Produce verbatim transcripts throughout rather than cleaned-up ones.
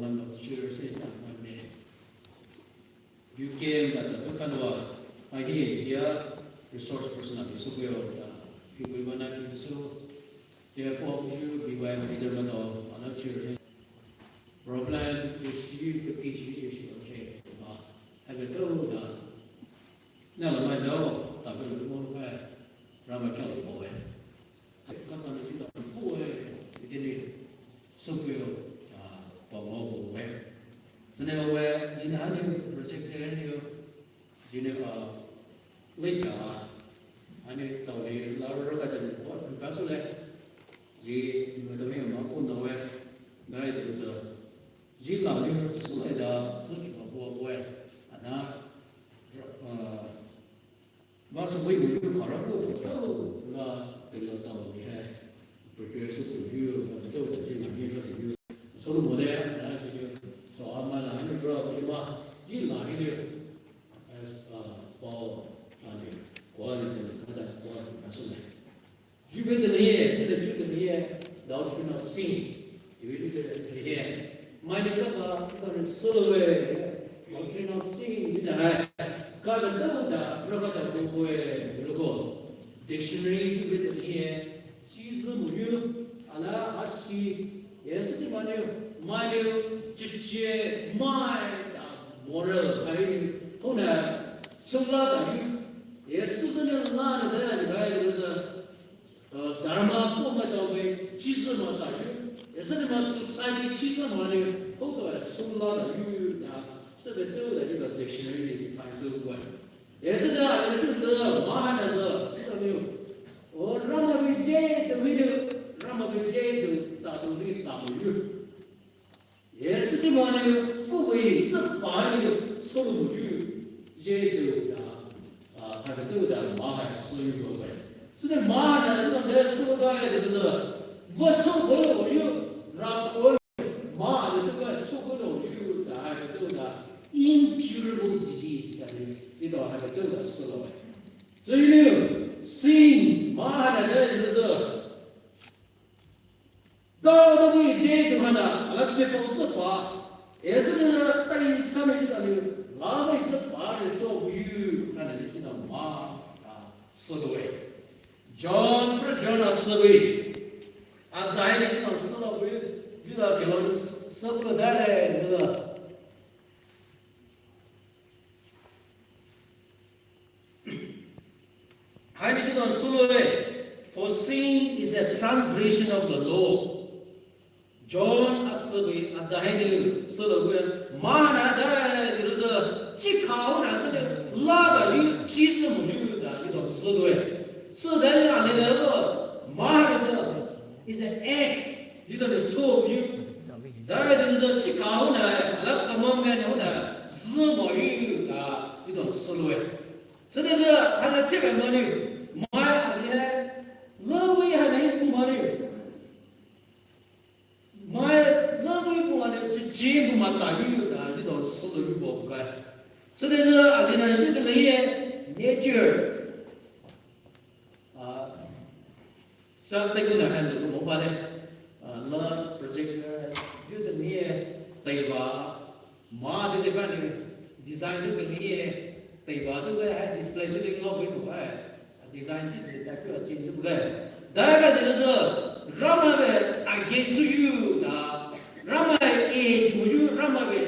man no share se na man ne. U K ma da ka no a hi ya resource person a so ko da. Ki ko ba na ki so. Ke ko ju bi wa leader ma no a na share. Problem to see the P H D to see okay. Ma have a go da. Na la ma no ta ko mo ka ra ma ka lo boy. Ka ka ni ta boy. Ke ni so ko ya pa mo boy. So ne wa ji na ni project ni ji ne ka le ka ani tao ni la ro ka de ko ka so le. Ji ni ma to ni ma ko no we. Dai de so. Ji la ni so le da so chu ko boy. Ana Ba so wei mo ju kara ko to la te la tao ni hai. Prepare so ko ju to ta ji na ni ra de ju. So lo mo de na ji ju. So ama na ni ra ko ma ji la hi de. As pa ani quality na ka da quality na so na. Jubei de ni, se de ju de ni, doctrine of sin. Iwe ju de ni. Mai de ka ba ka ni so lo we. Doctrine of sin ni da hai. Ka da da da, ka da da ko ko e, lo ko. Dictionary jubei de ni. Chi zu mu yu, ala ashi, yes de ma ni, ma ni, chiche, mai da, moral, hai ni, ko na, so la da yu. Yes de ni la da da, ni ga de za. Dharma ko ma da we, chi zu ma da yu. Yes de ma society chi zu ma ni, ko da so la da yu da. Se de to da yu da dictionary ni define so ko. Yes de a ni ju da ma ha na za, da ni. O Rama bi je de wi de, Rama bi je de da do ni da mo yu. Yes de ma ni fu wei zi ba ni so lu ju je de da. A, ka de da ma ha so yu lo wei. So de ma ha na de de so ga de de. Wa so wei lo yu ra ko ma de so ga so wei lo yu da ha de da. Incurable disease da ni. Ni da ha de da so lo wei. So you know, sin ma ha na de de. Da da bu je du hana, ala te pao se pa. Ese na tai sa me da ni, la me se pa de so yu, na ni na ma, a, so do e. John, First John a so we. A dai ni na so do we. Ju da ke lo so do da le, da. Hai ni ju na so lo e, for sin is a transgression of the law. John a so we a da hai ni so lo we, ma na da ni lo so, chi ka o na so de, la da ju, chi so mo ju da ju da so lo e. So da ni a le da lo, ma na so, is an act, ju da ni so ju. Da ju da chi ka o na, la commandment o na, zi mo ju da, ju da so lo e. So da zi, ha da te ba mo ni, ma a le, lo we ha da pu mo ni. Mai la wei pu wa ne chi chi pu ma ta yu da ji do so do yu bo kai. So de za a de na ju de le ye nature. A, sa tai ku na han do mo ba le. A, la projector ju de le ye tai wa ma de de ba ne design ju de le ye tai wa ju de hai display ju de lo wei mo ba. Design ti de ta ku a change bu ga. Da ga de zo, Rama ve against you da. Rama e mu ju, Rama ve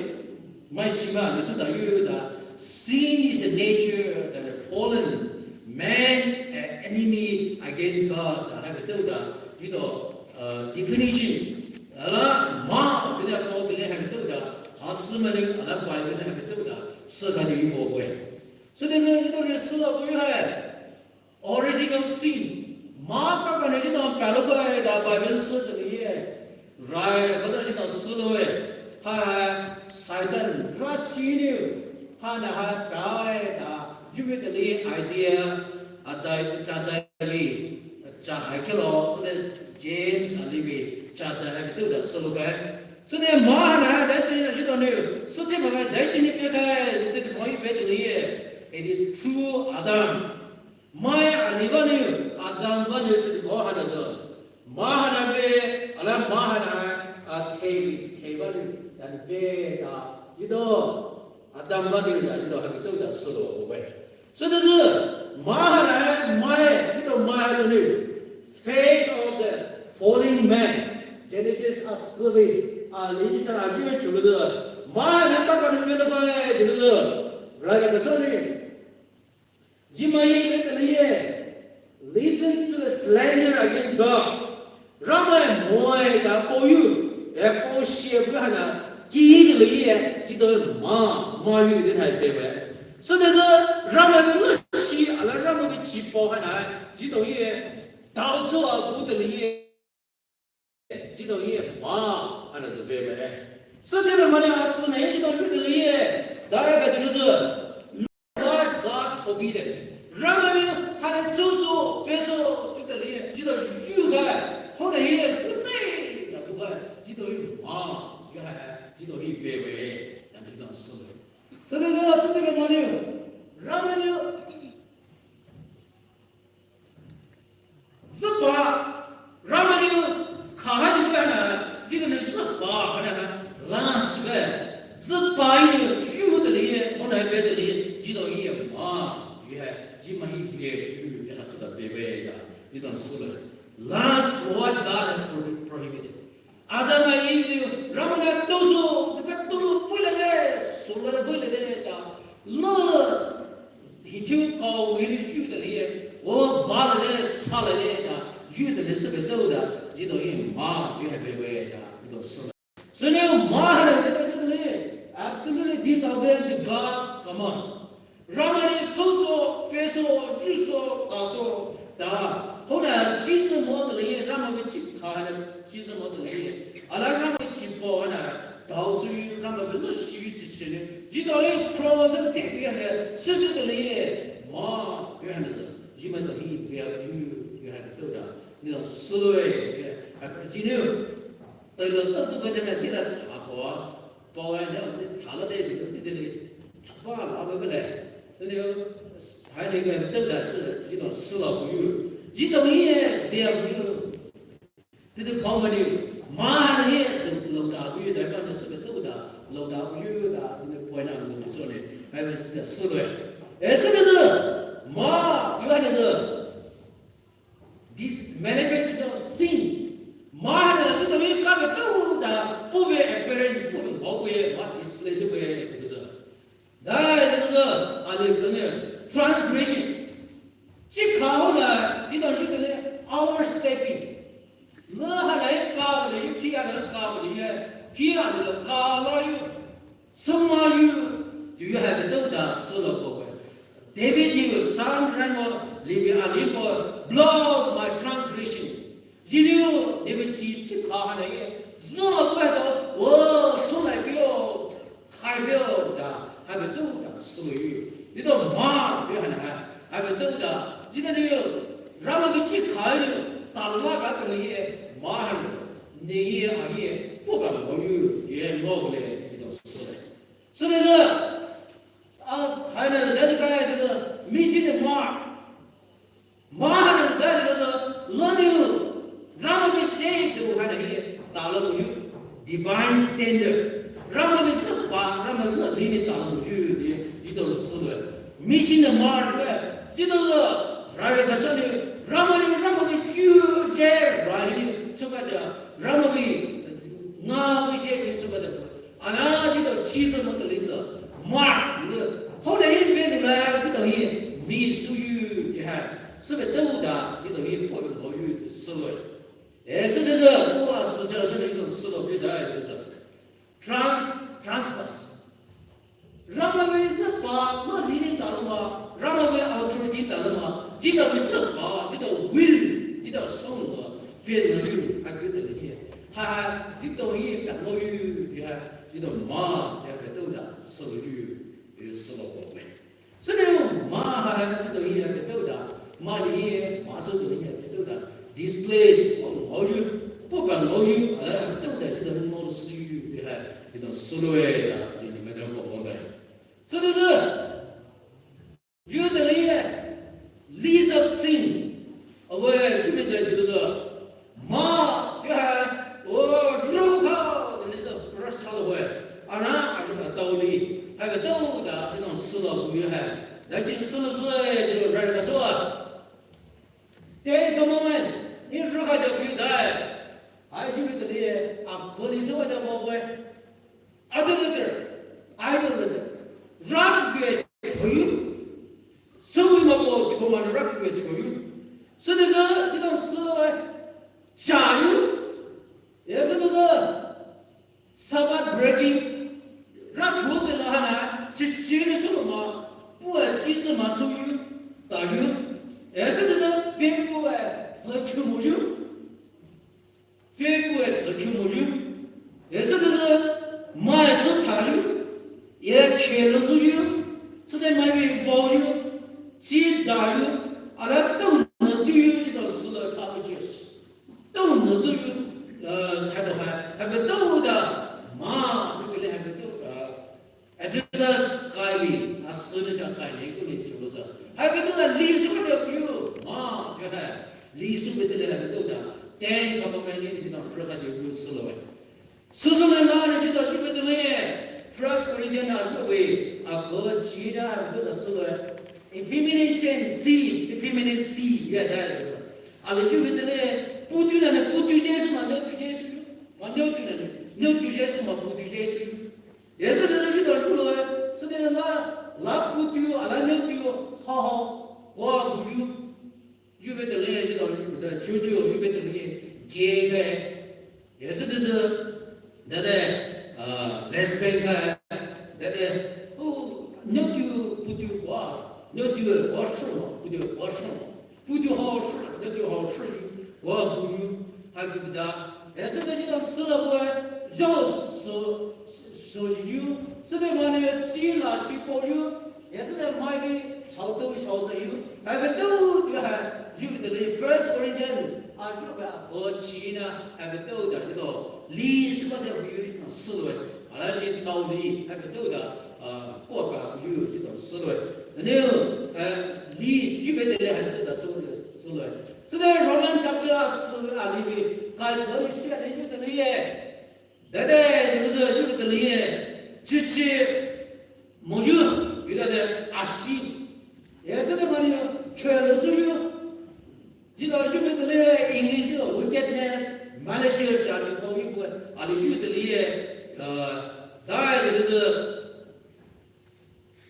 mai sima ni so da yu da. Sin is a nature that a fallen man, an enemy against God. Da ha ve da. Ji do, uh, definition. Ala ma, de da ko de ha ve da. Ha si ma ni, ala Bible ha ve da. Sa ga de yu bo we. So de zo ji do re so da bo yu hai. Origin of sin. Ma ka ka ne ji da pa lo ka da Bible so de ye. Rai ra ka da ji da so lo e. Ha Satan ra shi ni. Ha na ha rai da. Ju ve de le Isaiah a dai cha dai le. Cha hai ke lo. So de James a le ve cha dai hai tu da so lo ka. So de ma na da chi ji da ne. So de ma da chi ni pe ka. De de point ve de le. It is through Adam. Mai a ni ba ni, Adam ba ni, ti bo ha na zo. Ma ha na be, ala ma ha na, a, thei, thei bani, dan ve da, etao, Adam bani da, etao, ha etao da, sülo, owe. Sütao sü, ma hana, mai, etao mai lo ni. Fate of the falling man. Genesis a seven, a, ni sa a ju chu lo. Ma hana ka ka ni ve lo ba, de lo. Right, ka so ni. Jimai ye ke taliye. Listen to the slander against God. Ramai moe da po yu, e po shi e bu hana, ki de liye, jitao ma, ma yu de hai pe we. Sütao sü, Ramai de lu shi, ala Ramai de chi po hana, jitao ye, dao cho a bu de liye, jitao ye, ma, hana sü pe we. Sütao ma ne a sü ne, jitao yu de liye, da ka de lu sü. What God forbidden. Ramai hana so so, fe so, tu taliye, jitao yu ga, hona ye, yu ne, da bu ga, jitao yu ma, yu ha, jitao yu ve we, da jitao so. Sütao sü, sütao ma ne, Ramai züpa, Ramai kha ha de hana, jitao ne züpa hana, last ga, züpa ye, shu de liye, hona ye pe de liye, jitao ye ma, ye, jimai ye, ye, ye ha sütao pe we da, jitao so le. Last, what God has prohi-, prohibited. Adam a Eve, Ramai na toso, ka tolo fuile de, sola de fuile de, da, lo, hi thiu kao wi ni ju de liye, o vale de, sale de, da, ju de liye süpe tao da, jitao ye ma, ye ha pe we da, jitao so. So now, ma hana de, absolutely disobey to God's command. Ramai ne so so, fe so, ju so, a so, da. Hona, chi so mo de liye, Ramai ve chi kha hana, chi so mo de liye. Ala Ramai chi po hana, dao chu Ramai ve lu shi chi chi ne. Jitao ye cross and take ye hana, sütao de liye, ma, ye hana de. Jimai de hi ve a ju, ye hana tao da. Jitao so ye, ye, ha, jitao. Tao lo tao tu ka de na, jitao tha po a. Paul ne, ne, tha la de, de, de, de, tha pa la ba ba le. So ne, hai ne ka tao da sü, jitao sü la bu yu. Jitao ye, de bu yu. Te te Paul ma ne, ma ne, de lo da bu yu, da ka ne sü ka tao da, lo da bu yu da, te ne point out ne so ne, hai ne jitao sü le. E sü ne sü, ma, tu ne sü. The manifestation of sin. Ma hana, jitao ye ka ve tao da, po ve appearance, po ve ngao ve, ma display se ve, te bu sü. Da, te bu sü, ale ka ne, transgression. Chi kha hona, jitao ye ka ne, overstepping. La hana ye ka ve le, ye phi hana ye ka ve le, ye phi hana ye ka la ye. Suma yu, tu yu ha ve tao da, solo ko ko. David ne, Psalm rango, live a limbo, blot my transgression. Jiniu, David chi, chi kha hana ye, zuma bu ha tao, o, so lai bio, khai bio da, ha ve tao da, solo yu. Jitao ma, bio hana ha, ha ve tao da, jitao ne, Ramai ve chi kha ye, tala da ka ne ye, ma ha ye, ne ye, a ye, po ka mo yu, ye mo le, jitao solo. So there's a, uh, hana, that guy, the missing the mark. Ma hana, that the learning. Ramai ve che, the hana ye, tala mo yu. Divine standard. Ramai ve sa pa, Ramai ve lini tala mo yu, the, jitao solo. Missing the mark, jitao, Ramai ve sa ne, Ramai ve, Ramai ve ju, je, Ramai ve, so ka da, Ramai ve, nga ve je, so ka da. Ana jitao chi so mo tali zo. Mark, ne. Hona ye ve ne la, jitao ye, mi su yu, ye ha. Süpe tao da, jitao ye, po ve ngao yu, te solo. E, sütao sü, o a sü ja, sü ne, jitao solo, pe da, ye sü. Trans-, transfers. Ramai ve sa pa, ma lini tala ma, Ramai ve authority tala ma, jitao ve sa pa, jitao will, jitao song ma, fe na yu, a ku tali ye. Ha ha, jitao ye, ka mo yu, ye ha, jitao ma, ye ha tao da, solo yu, ye solo ko me. So ne, ma ha ha, jitao ye, ye tao da, ma ni ye, ma so ye, ye tao da, display, o, mo yu, po pa mo yu, ala, ye tao da, jitao mo su yu, ye ha, jitao solo ye da, jitao me da mo mo da. So ne, yu de ye, list of sin. Awe, jitao me da, jitao da, ma, ye ha, o, ru ha, sülo kuyu hai. Dachi sülo süe, dilo rai ka süa. Ten Commandment, ni raka de kuyu dai. Hai ju de le, a koli süa de mo kwe. Idolater, idolater. Rat kwe choyu. Sumi ma po choma rat kwe choyu. Süde sü, jidong süe. Chayu. Ye süde sü. Sabbath breaking. Rat kwe la hana. Chi chi ne sü ma. Pue chi sü ma süyu. Tayu. Ye süde sü. Fimpu e. Zü kyu muyu. Fimpu e zü kyu muyu. Ye süde sü, mai sü tayu. Ye khe lo süyu. Süde mai bi voyu. Chi dayu. Ala tau na tuyu jidong sülo ka Jesus. Tau na tuyu. Uh, hado ha. Have tau da. Ma, ni kele have tau. Uh, Exodus kaili, asüni sa kaili, kuni chulo sa. Hai betul da, li su de kuyu. Ma, ya hai. Li su betul da, hai betul da. Ten Commandment ni, ni na raka de kuyu sülo. Süsü na na ni jidong ju betul ni. First Corinthians na süwe. A ko jina, hai betul da sülo. Effeminate seed, effeminate seed, ya da. Ale ju betul ni. Putu na ni, putu Jesu, ma ne tu Jesu. Ma ne tu na ni. Ne tu Jesu, ma putu Jesu. Ye süde sü jidong chulo e, süde la, la putu, ala ne tu, ha ha, kwa buyu. Ju betul ni jidong ju betul, chuchu, ju betul ni, ge ge. Ye süde sü, dade, uh, respect ka, dade, oh, ne tu, putu kwa, ne tu kwa shuma, putu kwa shuma. Putu hao shi, ne tu hao shi, kwa buyu, ha ki bida. Ye süde jidong sülo kwe, jao sü, sü, sü yu, süde mane chi la shi po yu, ye süde mai ki shao to shao to yu. Have tau, ya hai, ju de le First Corinthians, a ju ba ko chi na, have tau da jidong. Li süba de yu na sülo. Ala ji tau li, have tau da. Ah, kwa ka ju jidong sülo. Ne, eh, li ju betul ni hai da sülo, sülo. Süde Roman chapter a sülo ali ni, kai ko ni shi ali ju de ni ye. Dade, de ju de ni ye. Chi chi, mo ju, yu dade, ashi. Ye süde mane, che lo süyu. Jidong ju betul ni English wickedness, malicious, da ni ko yu ko, ali ju de ni ye, uh, dai de ju,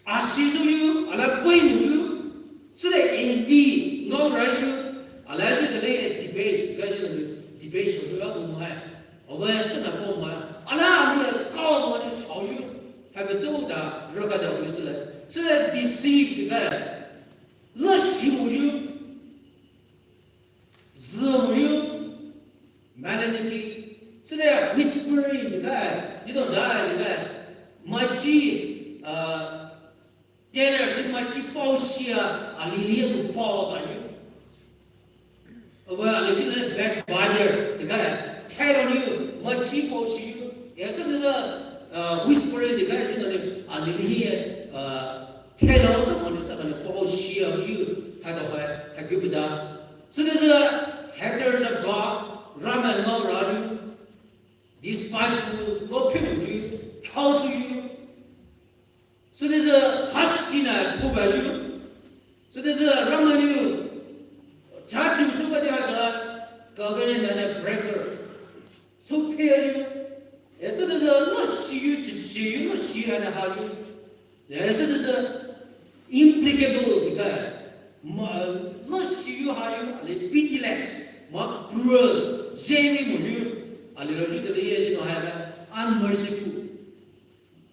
ashi ju yu, ala vei yu, süde envy, ngao rai yu, ala ju de ni debate, ka ju de ni debate shao ju ya ko mo hai. Ove süna ko mo hai. Ala ali kao mo ni shao yu, have to da, raka da yu süle. Süde deceive ka. Lüshi mo yu. Zü mo yu, malignity, süde whispering de kai, jidong dai de kai, machi, uh, tailor de machi pao shia, ali ni to pao da yu. Ove ali ni backbiter de kai, tailor yu, machi pao shi yu. Ye süde, uh, whispering de kai, jidong ni, ali ni, uh, Tailor to mo ni sa ka ni pao shia yu, ha to hai, ha kyu bida. Süde sü haters of God, Ramai ngao ra yu, despiteful, ko phi yu, chaosu yu. Süde sü hasi na phuba yu. Süde sü Ramai yu, cha chu su ka dia da, covenant na breaker. Su phi yu. Ye süde sü no shi yu, chi chi yu, no shi ya na ha yu. Ye süde sü implacable de kai. Ma, lüshi yu ha yu, ale pitiless, ma cruel, zemi mo yu. Ale lo ju de le ye ju no ha da, unmerciful.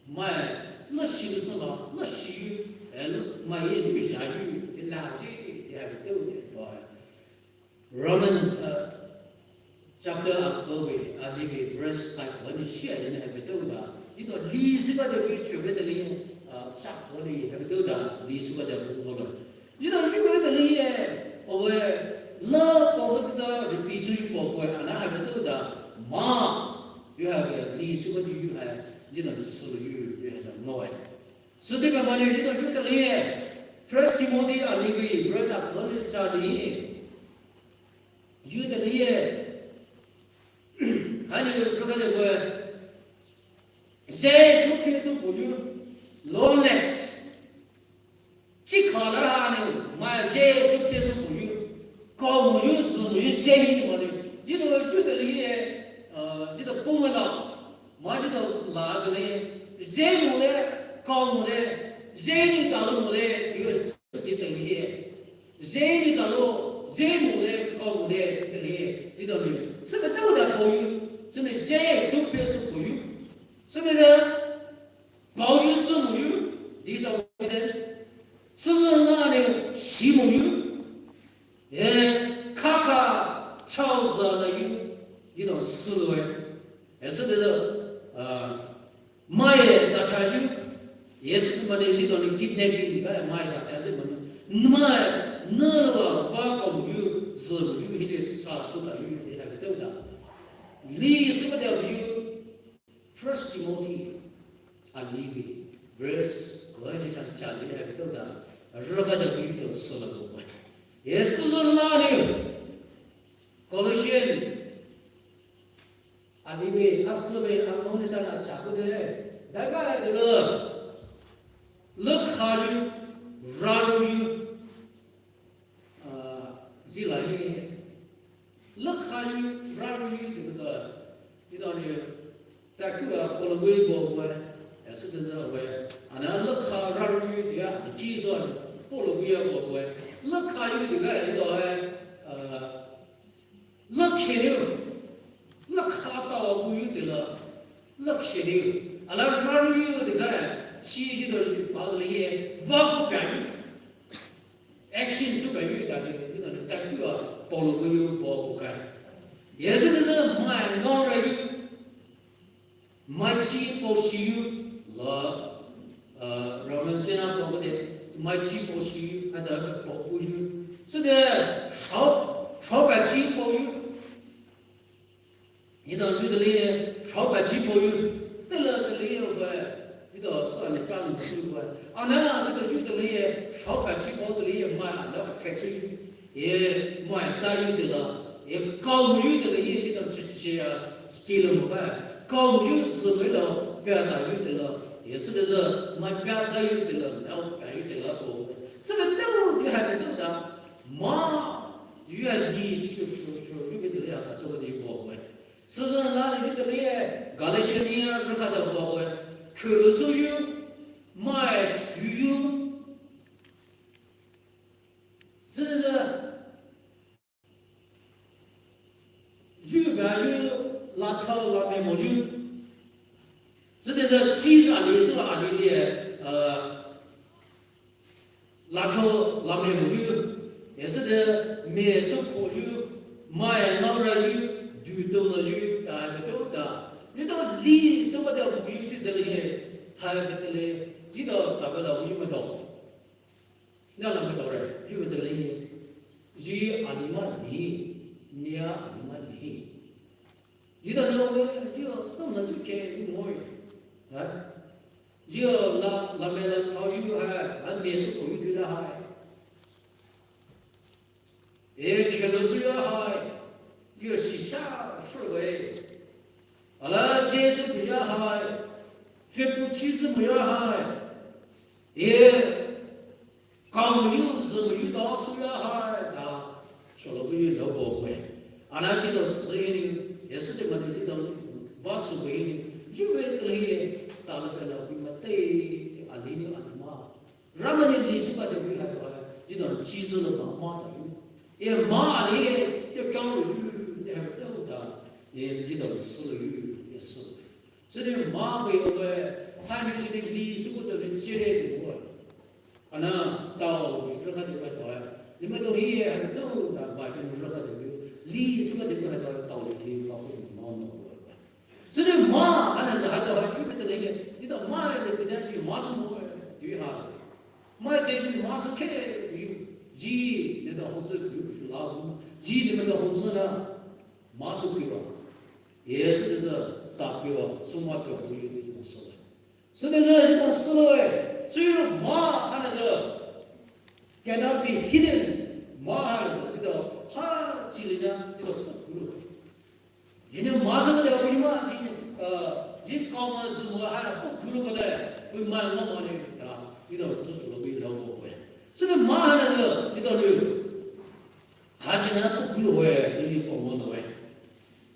Ma, lüshi yu sa ma, lüshi yu, eh, ma ye ju ja yu, de la ji, de ha de de ba. Romans, uh, chapter a ko ve, a li ve verse five, one shi a ne have to da. Jidong li si ba de ve chu ve de li, uh, chapter li have to da, li si ba de ve mo da. Jidong ju ve de li e, o ve, la po ve da, repeat ju po po, ana have to da, ma, yu have, li si ba de yu have, jidong su yu, yu have da mo e. Süde ba mane jidong ju de li e, First Timothy a li ve verse a ko ve cha li. Ju de li e. Hani yu ka de ko. Jesu Kristo po ju. Lawless. peso moyu, kamo yu, zümo yu, zhai ni mane. Jida yu de le, uh, jida puma la, ma jida la de le, zhai mo le, kamo le, zhai ni da lo mo le, yu jida le. Zhai ni da lo, zhai mo le, kamo le, de le, jida le. Sebe tau da po yu, sebe zhai su peso po yu. Sebe da, Paoyu zümoyu, disobedient. Süzü nane shimoyu. E, kaka, chaoza layu. Didon sülue. E, süde, uh, mai datayu. Yes, mane didon kidnapping, mai datayu mane. Mai, nalua, vakaoyu, zümoyu, hile, sa, sudayu, de, have, tauda. Li, sudayu. First Timothy, alive, verse, ko ni san chali have tauda, rükhada bi to sala ko. Yesu lani, Colossian, alive, asve, amon san acha ko de, daga de lo, look how you, run you, uh, zila ye, look how you, run you, because, uh, you know, you, Taku a polowui bo bwe, e, süde zü we. Ana lükha rarui dia, ni ki zo polowui a bo bwe. Lükha yu de ga, you know, e, lükhe ni. Lükha ta bu yu de la. Lükhe ni. Ana rarui de ga, chi yu de ba le ye, va ko pya yu. Action su ka yu da ni, ni da ni, taku a, polowui bo bwe. Yesu de zü mai ngau ra yu. Mai chi po shi yu la, uh, Roman sena po de, mai chi po shi yu, ada po pu yu. Süde, shao, shao ba chi po yu. Ni da yu de le, shao ba chi po yu. De le, de le, yu ba, ni da sa ni pa ni su ba. Ana, ni da yu de le, shao ba chi po de le, mai, ana, affect yu. E, mai ta yu de la, e, kau mu yu de la, e, ji dang chi chi a, skill mu ka, kau mu yu zi mu la, pia ta yu de la, e, süde zü, mai pia ta yu de la, lao pia yu de la ko. Sübe lao yu ha de da, ma, yu ha ni shu shu shu yu de la ya ka so de ko we. Süzü la yu de la, Galatian ni ya ru ka da ko we. Kulu su yu, mai shu yu. Süde zü, yu ba yu la thao la me mo yu. Süde zü chi za li su a li li, uh, la thao la me mo yu. E süde me su ko yu. Mai ngau ra yu. Du to la yu. Da ha to da. Ni to li su ba de yu ji de le. Ha de le. Ji da ta ba la yu ma to. Nga la me to re, ju me to le, ji a ni ma ni, ni a ni ma ni. Ji da no we, ji a to na ju ke ni mo ye. Ha? Ji a la, la me la thao yu ha, a me su ko yu la ha. E khe lo su ya ha. Ji a shi sha su we. Ala Jisu mu ya hai, fepu chizu mu ya hai, e, kang yu zu yu da su ya hai, da, sholo bu yu lo bo bwe. Ana ji do zi ni, e su de ma ni ji do va su bwe ni, ju bwe de le, da le bwe la bwe ma te, a li ni a ni ma. Ramani li su ba de bwe ha do hai, ji do chizu lo ma ma da yu. E ma ni, de kang lo yu, de ha de da, e ji do su lo yu, e su. Süde ma bwe o bwe, ha ni ji de li su ko to ni chi de de bwe. Ana, tao, ni su ka de bwe to hai. Ni ma to hi e, ha to da, ba ni su ka de bwe. Li su ka de bwe ha to, tao ni ji, ba bwe ma no bwe. Süde ma, ana za ha to ha, ju ke de le, ni to ma le ke da ji ma su mo, tu ha. Ma de ni ma su ke, ji, ni to ho su, ju su la, ji ni ma to ho su na, ma su ke wa. Yesu de za, ta ke wa, su ma ke wa, ni ji ma su la. Süde zü ji dang sülou e, süyu ma hana zü, cannot be hidden, ma hana zü, ji dang ha chili na, ji dang pukulu. Jini ma zü de bui ma, ji, uh, ji kama zü ma hana pukulu kade, bui ma ma ma ne da, ji dang zü zü bui lau mo bui. Süde ma hana zü, ji dang lu. Hachina pukulo we, iji komono we.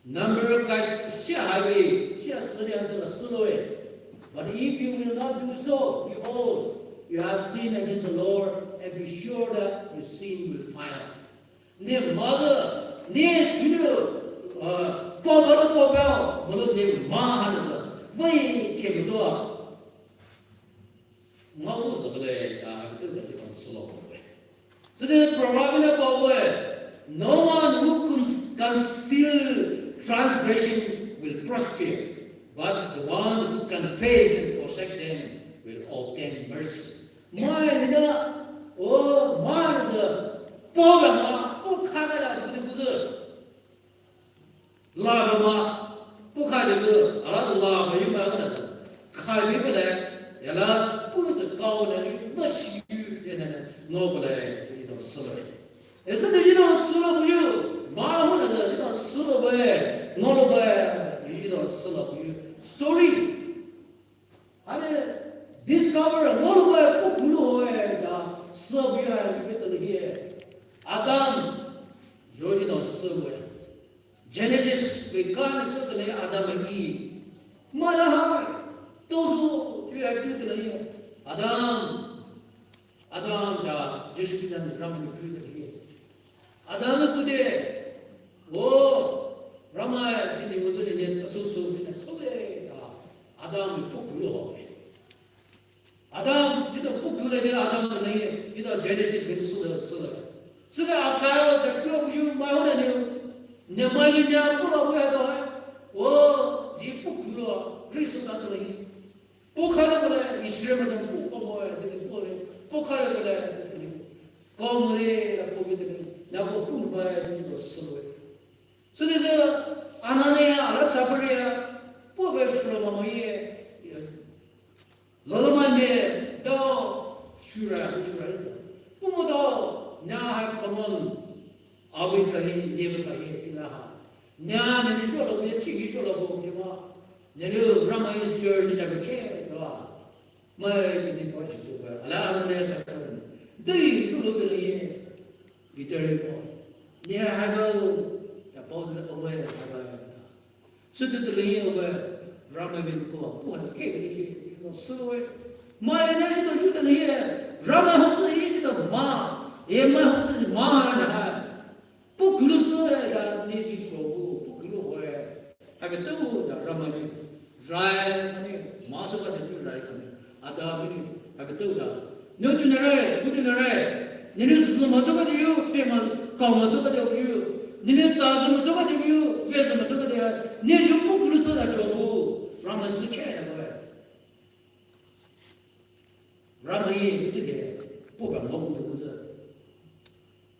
Number kai sia highway, sia sanya tu la sulo we. But if you will not do so, behold, you have sinned against the Lord, and be sure that your sin will find out. Ne mother, ne junior, uh, papa lo papa, molo ne ma hana, wei ke so. Ngau zagale da tu da ti kan solo ko we. So the proverb in the Bible, no one who cons- conceal transgression will prosper, but the one who confess and forsake them will obtain mercy. Mai ni da, o mai ni da, po ga ma, o kha ga da, bu de bu de. Laba ma, pu khai de bu, ala laba yu ma na, khai de bu le, yala pu ze kau na ju, na shi yu, ya na na, no bu le, yu dong solo. Esa de yu dong solo bu yu, ma hu na de, yu dong solo bu, no lo bu, yu dong solo bu yu. Story. Ane discover ngolu ba pu kulu hoe da sub ya ju ke tali ye. Adam, George da sub we. Genesis ke kan sub le Adam e. Mala hai. Tosu tu ya tu tali ye. Adam. Adam da Jisu Krista ne Ram ne tu tali ye. Adam ne kude. O Ram ai sini musu ne asu su ne so le da. Adam pu kulu hoe. Adam, jito pu kule ni Adam ni, jito Genesis ni sule, sule. Sule akai o se kyo kyu mai ho ni, ne mai ni nya pu lo kyu to hai. O, ji pu kulo, Kristo ta to ni. Pu kha le kule, Israel ma pu ko mo ni, pu le, pu kha le kule, ni. Ko mo le, ko mi ni, na ko pu ba ni jito sule. Sule se, anane ya, ala safari ya, pu be shro ma mo ye. Lolo mane, do, shura, shura, izo. Pumo do, na ha common, awi kahi, nebe kahi, ila ha. Na, ne ni sholo, ne chi ki sholo, bo, jema. Ne ni Rama in church, ja ke, do. Mai, ke ni ko shi to ba. Ala, ala ne sa kan. Dei, sholo de ye. Bitter ko. Ne ha bo, ya bo de away, ha bo. Sü tütülü ye we, Rama ve ko pu ha ke ve shi, no sü we. Ma le na shi to shu tütülü ye, Rama ho sü ye shi to ma, ye ma ho sü ma na ha. Pu kulu sü ya ni shi sho pu, pu kulu we. Ha ve to da Rama ni, rai ka ni, ma so ka ni rai ka ni, ada ni, ha ve to da. Nü tu na rai, ku tu na rai. Nini sü ma so ka de yu, fe ma, kau ma so ka de yu. Nini ta sü ma so ka de yu, fe sü ma so ka de. Ni yu pu kulu sü da cho bu. Rama sü ke da ba. Rama ye ju de ke. Pu ba ma bu de bu sü.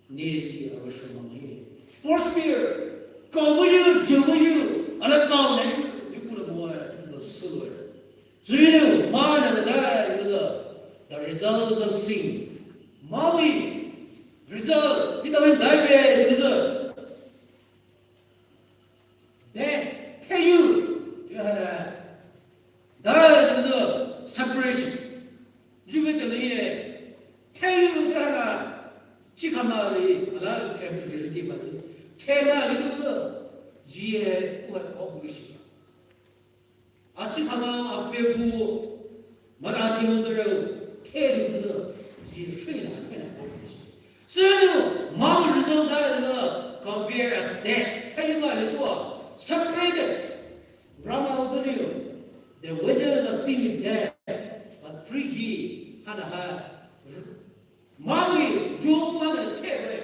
Ni si a shu ma ye. Prosper. Kau bu yu, ju bu yu. Ala kau na yu, yu pu la mo ya, ju sü lo. Zuyinu, ma na na dai, the results of sin. Mawi, result, kita win dai be, the result. Then, tell you, you had a, dai, the result, separation. You with the lay, tell you, you had a, chikama li, a lot of family relative, tell you, the result, ye, what, what we should. Achi kama apepu, mara ati ozero, te du zu, zi shui na te na ko. Senu, ma bu result da na compare as death. Te ma le so, separated. Rama ozero, the wages of sin is death, but free gift, hana ha, Mawi, Job wan te we,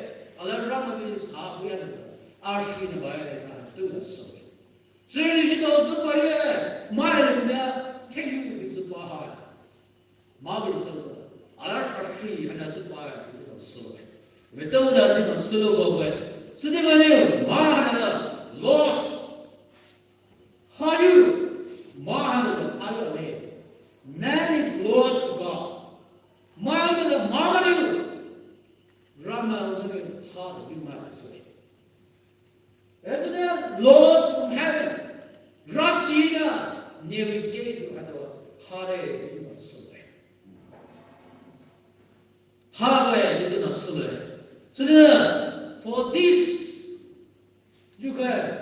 ala Rama ni sa bu ya na, a shi na ba ya na, tu na so. Seni ji to su ba ye, ma ya na, te yu ni su ba ha. Mawi so, ala sha shi, ana su ba ya, ji to so. Ve to da ji to so ba we. Sidi ba ne, ma na, lost. How do you? Man is lost to God. Man is the man you. Rama was in the heart of you, man is way. Isn't it? Lost from heaven. Rapsina, never yet you had a heart of you, man is way. Hallelujah, this is not so bad. So the For this, you can,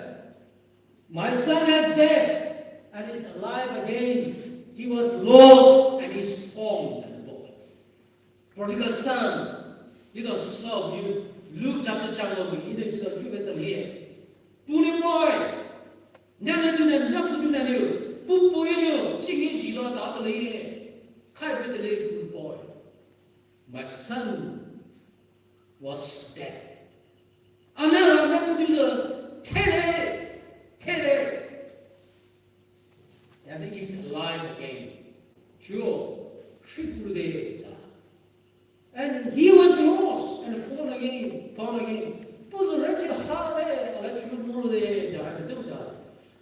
my son has died and is alive again. He was lost and is found. Prodigal son, you don't solve you. Luke chapter chang lo mi, you don't, you don't, you better here. Puni boy, nana duna, napu duna niu, pupu niu, chingi jilo da to le. Kai better le, puni boy. My son was dead. Ana, napu duna, tele, tele. And he is alive again. Chuo, shipulude da. And he was lost and found again, found again. Puzu rechi hale, ala chuo mulude da, hale da.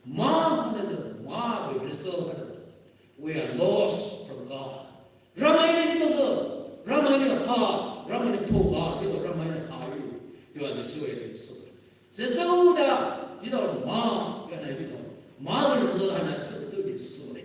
Ma, hale da, ma, we result, hale da. We are lost from God. Ramai ni jito zo, Ramai ni ha, Ramai ni pho ha, jito Ramai ni ha yu, jito ni sue ni sue. Jito da, jito ma, ya na jito ma, ni zo hana jito ni sue.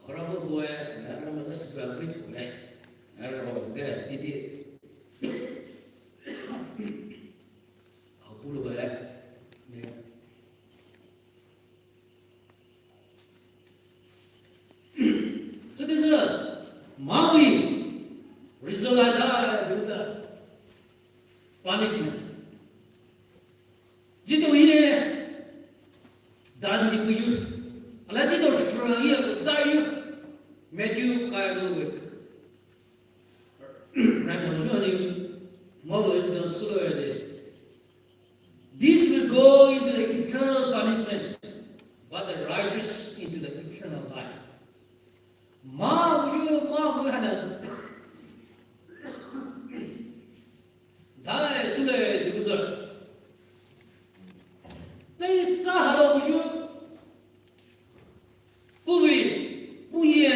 Khora vo boe, na na ma na sibra vo boe, na ro boe, titi. Khapulu boe, ne. So this is a Maui result ada, there is a punishment. Jito ye dan di kuyu. Ala jito shura ye da yu. Matthew kaya lo wek. Rang mo shu ani mo lo jito sulu de. This will go into the eternal punishment, but the righteous into the eternal life. Ma yu, ma yu hana. Dai sule di guzar. Dai sa halo yu. Puwi, puye,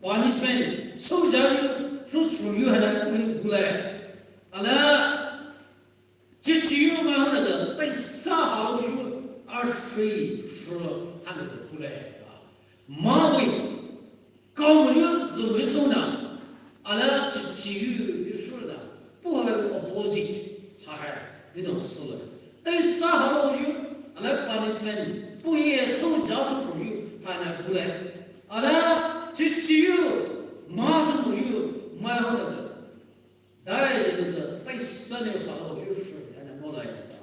punishment, soja yu, so so yu hana puwi bulai. Ala, chichi yu ma hana za, dai sa halo yu, ashi, so hana za bulai. Mawi, Kau mo yu zu mi sona, ala chichi yu yu shu da, pu ha opposite, ha ha, ni dong sula. Dai sa halo yu, ala punishment, pu ye so ja su fu yu, ha na bulai. Ala chichi yu, ma su yu, ma ho na za. Dai de za, dai sa ni halo yu shu, ha na mo la ya da.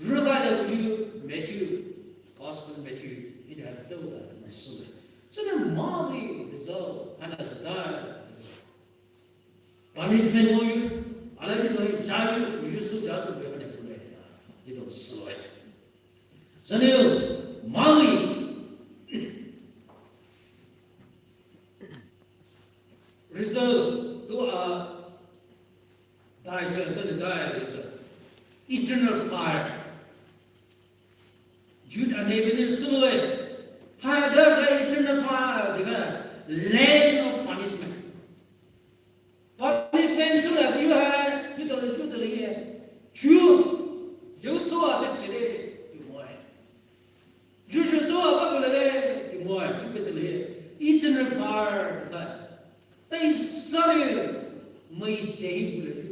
Ruga da yu Matthew, Gospel Matthew, ini ha da da na sula. So the Mawi result, ha na za da. Punishment mo yu, ala ji to ja yu, yu su ja su yu hana pule da. Ji to so. Sanyo, Mawi. Result, to a, dai chan san dai result. Eternal fire. Jude and Evan in Siloe. Hai da eternal fire, the lane of punishment. Punishment sula yu hai, yu to yu to ye. Ju, ju so a de chile, yu mo. Ju so a ba le, yu mo, ju ke to ye. Eternal fire, the. Dai sa ni mai sei bule ju.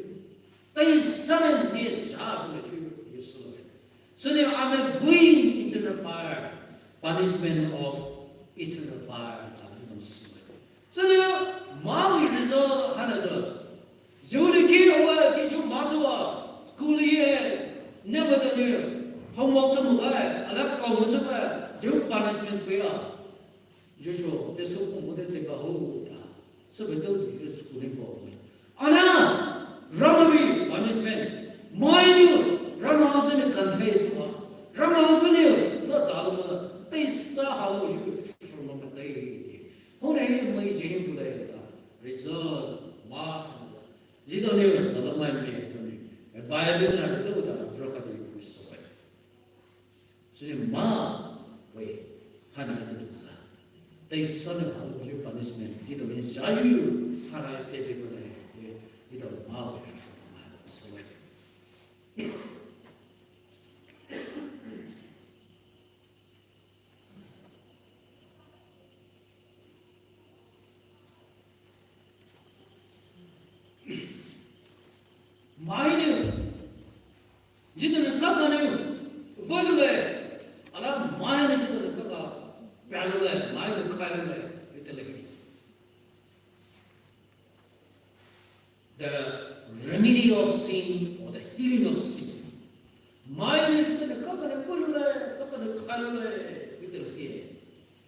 Dai sa ni ne sa bule ju, yu so. So ni I'm going into the fire, punishment of eternal fire. So ni Mawi result hana zo. Ju ni ki wa ji ju ma so wa school ye never done. Homework so mo ga, ala kau so ga, ju punishment pe a. Joshua, te so kung mo te te ba ho ta. Sa ba to tu ju school ni ba ho. Ana, Ramawi punishment. Mai ni, Rama ho ni confess ma. Rama ho ni, lo ta lo ma. Te sa ha lo ju, ju ma ma te te. Ho na ye mai je hin bu la ta. Result, ma. Ji to ni, lo lo mai me to ni. Bible na to ta, ro ka de bu so. Sini ma, wei, hana ni tu sa. Satan ha lo ju punishment, jito ni jaju, ha ha fe fe ko dai, jito ma we, ma so we. Maine, jito ni kaka ne, vodule, ala maine jito ni kaka, balule, maine kailule, itele. The remedy of sin or the healing of sin. Maine jito ni kaka ne, vodule, kaka ne kailule, itele.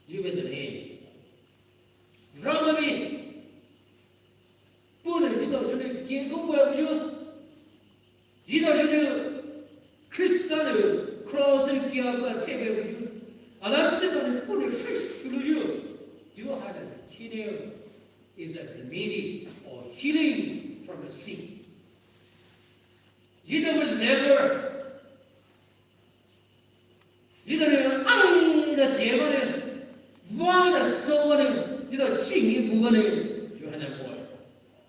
Jito ni. Ramai, pune jito juni kiko pue buyu. Jito juni Christian cross and kia pue kebe buyu. Ala sini pune pune shish suluyu. Do you have a kine is a remedy or healing from the sin? Jito will never Jito ni, ai, da deba ni, va da so ni, jito chini bu ni, Johanna boy.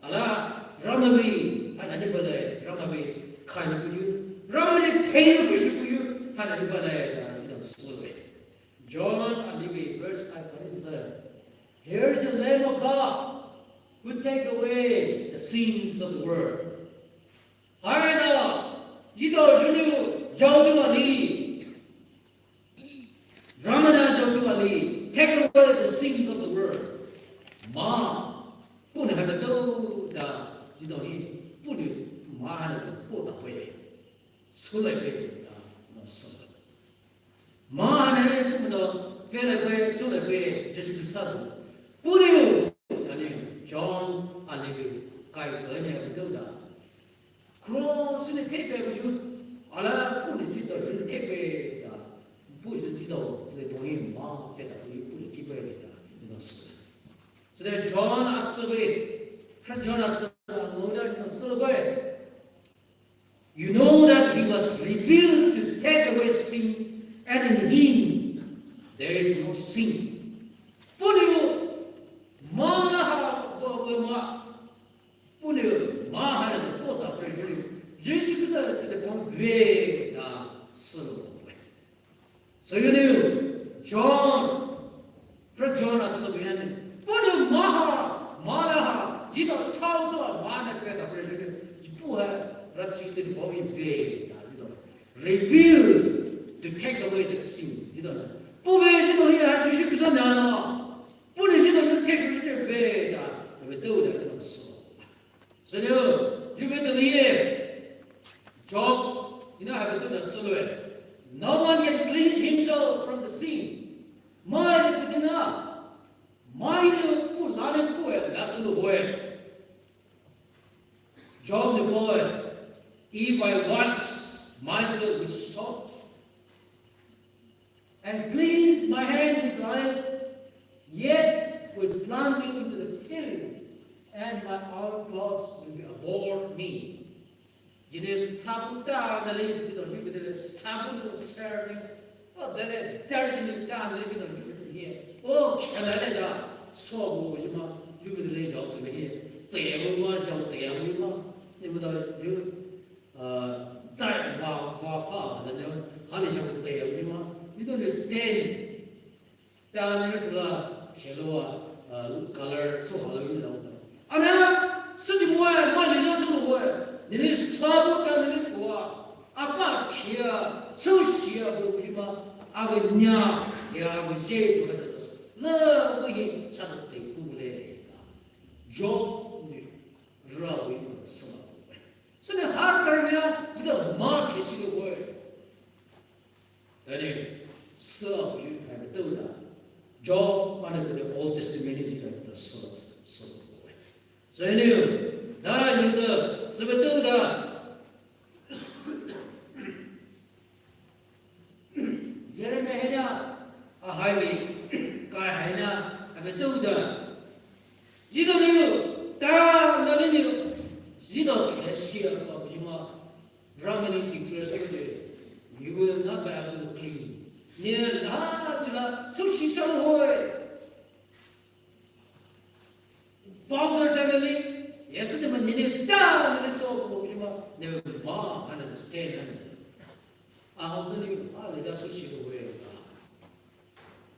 Ala, Ramai, hana ni bale, Ramai, kai ni buyu, Ramai, tei ni fushi buyu, hana ni bale, jito so ni. John, I believe, verse five, what is that? Here is the Lamb of God who take away the sins of the world. Haida, jito juni, jautu ali. Ramana jautu ali, take away the sins of the world. Ma, pune hana to da, jito ni, pune, ma hana to, po da pe. Sule pe, da, no sule. Ma hana ni pumdo, fele pe, sule pe, Jisu Khrista do. Pune, ani, John, ani, kai pe ni, ani do da. Cross ni tepe buyu, ala pune jito juni tepe da. Buyu jito, le pone ma, feta buyu, pune tepe da, ni no sule. So that John asube, First John asube, no da, no sule. You know that he was revealed to take away sin, and in him there is no sin. Pune, ma la ha, wa, wa, ma. Pune, ma ha la po ta pre juli. Jisu Khrista te pon ve da sulu. So you knew, John, First John asube ni. Pune ma ha, ma la ha, jito thao so ma na fe da pre juli. Jipu ha, ra chi te bo ve da, jito. Reveal to take away the sin. Jito. Pu ve jito ni ha Jisu Khrista na na. Pune jito ni take away ve da, ve do da jito so. So, you know, you get the liye. Job, you know, have to do the sulu. No one can cleanse himself from the sin. Mai kutina, mai pu lale pu e la sulu hoy. Job the boy, if I wash myself with soap, and cleanse my hand with lime, yet will plunge me into the filth, and my own clothes will be abhor me. Jini sabu ta nali, jito jibidele sabu ni serni. O dele darjini ta nali jito jibidele. O khelale da sobu jima jibidele jao tele. Tebu ma jao tebu ma. Ni ma da ju Ah, tai va, va pha, da ne, hali sha ko te, jima, you don't understand. Ta ne fula, khelo a, ah, color, so halo you know. Ana, so di mo, ma li na so mo. Ni ni sabu ta ni ni thua. Apa kia, so shia bo jima, ave nya, ya ave je ko da. La, ko hi, sa te ku le. Job ni, ra wi, sa. Sene ha karmia, jida ma kesi lo boy. Tani, sa ju ha to da. Job, ana to the Old Testament, jida to the sa, sa boy. So anyway, da, jida, sa to da. Jeremiah hena, a hai ni, kai hena, a ve to da. Jida ni, ta, na le ni, jida ke sia ka jima, Ramani declares ko de, you will not be able to clean. Ni la, jila, so shi sa hoi. Powder tanali, yesü de ma nini tanali so ko ma, ne ma, hana stand hana. Ahao sü ni, a le da so shi ko we ka.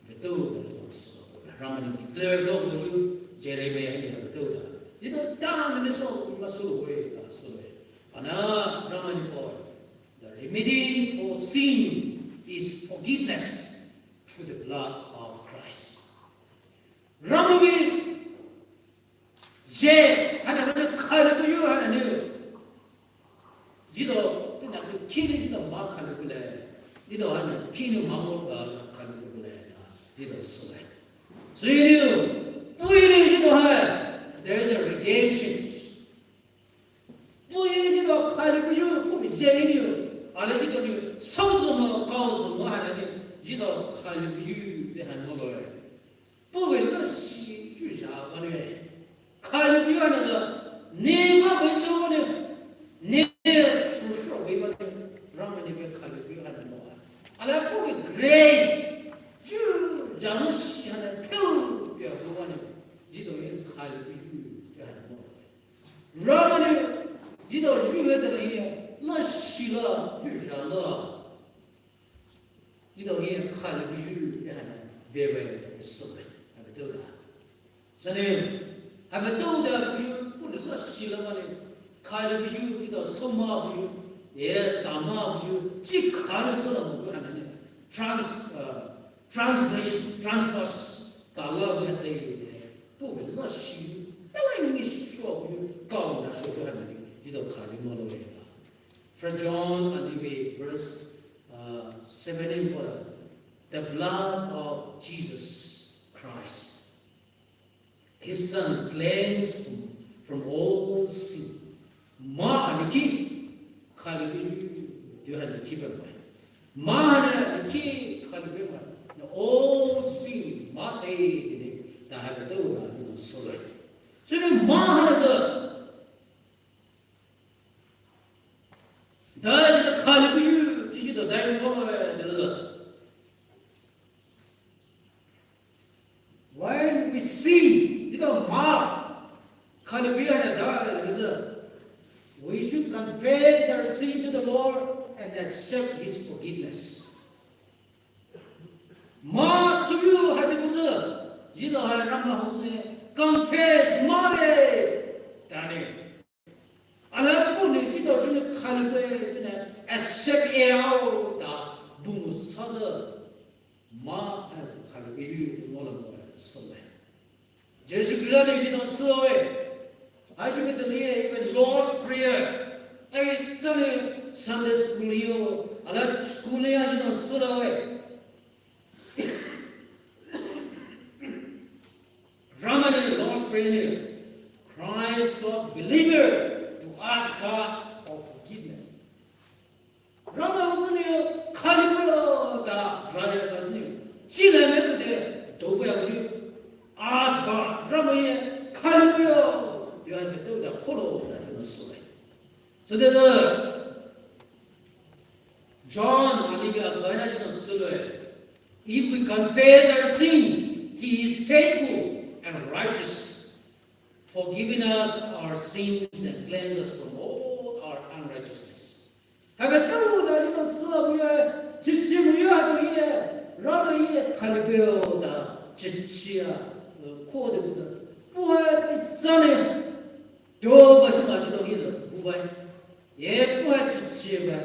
Vetou da so, Ramai ni declare so ko ju, Jeremiah ni vetou da. Ito tanali so ko ma so we ka so we. Ana Ramai ni ko, the remedy for sin is forgiveness through the blood of Christ. Ramai ni je, hana hana khailu kuyu hana ni. Jito, tina ku kini jito ma khailu kule. Jito hana kini ma mo ka khailu kule. Jito so. So you, pui ni jito ha, there is a redemption. Pui jito khailu kuyu, pui je ni. Ale jito ni, saozo mo, kaozo mo hana ni. Jito khailu kuyu, pe hana mo lo. Pui we la shi ju ja ba ni. Khailu kuyu hana ga, ni ma be so ba ni. Ni su su we ba ni. Ramai ni be khailu kuyu hana mo. Ale pui we grace, ju ja no shi hana peu, pe ko ba ni. Jito ye khailu kuyu, pe hana mo. Ramai ni, jito ju he de la ye, la shi la, ju ja la. Jito ye khailu kuyu, ye hana, ve ve, so ve, ha ve do da. Sane, ha ve do da kuyu, pui ni la shi la ma ni, khailu kuyu, jito so ma kuyu, ye da ma kuyu, chi khailu so la mo kuyu hana ni, trans, uh, translation, transverses, da la ve de ye, pui ni la shi, da la ni so kuyu, kao na so kuyu hana ni, jito khailu mo lo ye da. First John, I believe, verse, uh, seven in, uh, the blood of Jesus Christ, his son, cleanse from, from all sin. Ma ani ki, khailu kuyu, tu ani ki ba mai. Ma ani ki, khailu kuyu mai. Na all sin, ma te ni, da ha ka to na, you know, sorry. So ni ma ani sa, Dai jito khailu kuyu, jito dai mo ko, eh, jito. When we sin, jito ma khailu kuyu hana dai, jito. We should confess our sin to the Lord and accept His forgiveness. Ma suyu hadi kuyu, jito hai Ramai ho se confess ma de, dani. Ana pui ni jito juni khailu kuyu, juni accept ye ao da, bungu sa sa, ma, ana sa khailu kuyu, mo la mo sa le. Jisu Khrista ni jito so we. Aji ke tali even Lord's Prayer. Tai sani Sunday school yo, ala school ya jito so la we. Ramai ni Lord's Prayer ni, cries to believer to ask God for forgiveness. Ramai ho sani khailu kuyu da, rare da sani. Chi la me de, do kuyu ju. Ask God, Ramai ye khailu kuyu. Yuan ke to da kolo da, you know, so. So the, the John, aliga kaina jino sulu, if we confess our sin, He is faithful and righteous, forgiving us our sins and cleanse us from all our unrighteousness. Have a tau da jino sulu ye, chichi mu ya do ye, Ramai ye khailu kuyu da, chichi ya, ko de da. Pui hai sani, do ba sa ma jino ye, pui hai. Ye pui hai chichi ba,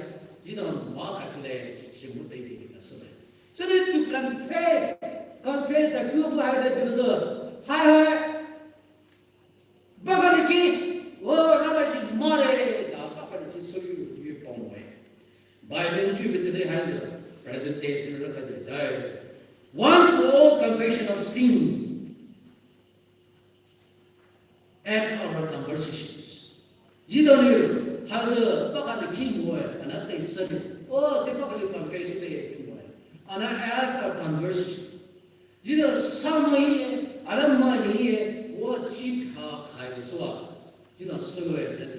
jino ma khailu kuyu chichi mu te de na sulu. So that to confess, confess that you pui hai de jino. Hai hai. Bakali ki, oh, Ramai ji ma le, da bakali ki so you, you pong we. Bible ju vit de has a presentation ra ka de dai. Once for all confession of sins at our conversations. Jidoni, has a bakali ki mo, ana te sani. Oh, te bakali confess te mo. Ana as a conversion. Jida sama ye, alama ye, ko chi pha khai ko sua. Jida sulu ye, that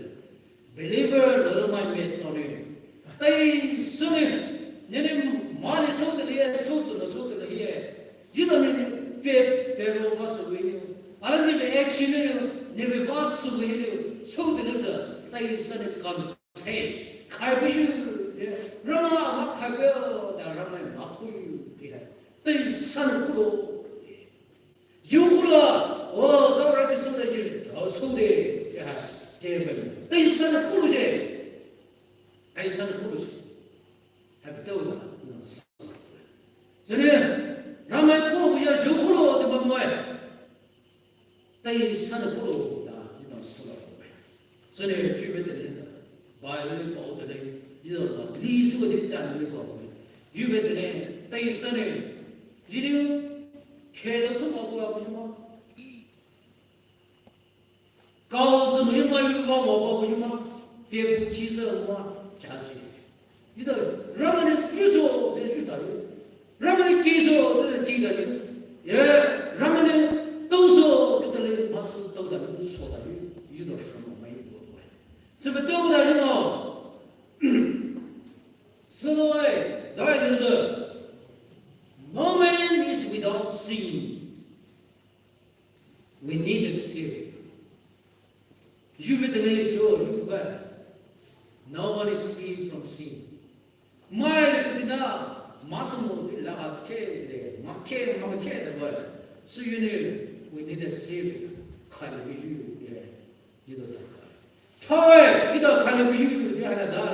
believer lolo mai me tone. Tai sulu, nene mani so de ye, so so so de ye. Jida nene fe, fe ro va so ye. Ala ni action ne, sübüa hili, süde louzü, teisanou confess. Khaibuyu, eh, Ramai ma khaibuyu, da Ramai ma khoyu, eh, teisanou kholo, eh. Yu kholo, oh, da rachi süde ji, oh, süde, eh, eh, teisanou kholo ji. Teisanou kholo ji. Have to, no, so. Sene, Ramai khobuyu yu kholo de bamai. Teisanou kholo da, you know, so. Sene, jubetene sa. Bible ni pao tene, you know, li su de ta ni pao. Jubetene, teisanou. Jini, khelo so pao pao juma. Kao sü mui ma yu va wa ba bu ma, fe bu chi sü ma, cha si. Yi da, Ramai ni ju so, de ju da yu. Ramai ni ki so, de ki da yu. Ye, Ramai ni tou so, de da le, ma so tou da yu, so da yu. Yi da Ramai ma yi bu bu. Sü fe tou da yu da. Sü lo ai, da ai de sü. No man is without sin. We need a Savior. Jubetene cho, ju ga. No one is free from sin. Mai le kudina, ma so mo ni la ha ke le, ma ke, ma ke de ba. So you need, we need a Savior. Khaibuyu, yeah. Yi da da. Thawe, yi da khaibuyu, yi da da.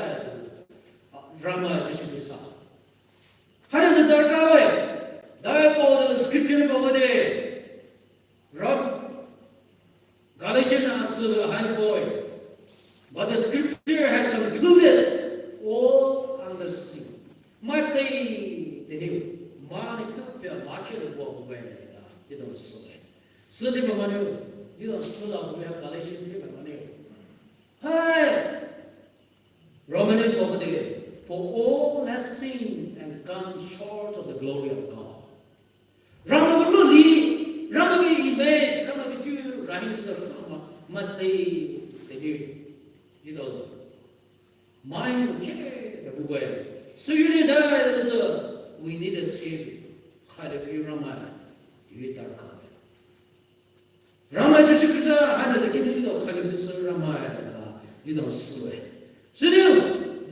Ramai Jisu Khrista. Haina sü darkar hai. Dai Paul the scripture pao de. Ram. Galatians asü hai poi. But the scripture had concluded all under sin. Matei de ni. Mani kufia ma ke de bo bo da. You don't say. Sü de ma mani. You don't say la bo ya Galatians de ma mani. Hai. Romani pao de, for all have sinned and come short of the glory of God. Ramai bu luli, Ramai bu image, Ramai bu ju, rahin da so ma, matei, de ni, you know. Mai ke, de bu bai. So you need that, we need a Savior. Khaibuyu Ramai, yi darkar. Ramai Jisu Khrista, haina le kini yi da khaibuyu sü Ramai da, yi da sü le. Sü ni,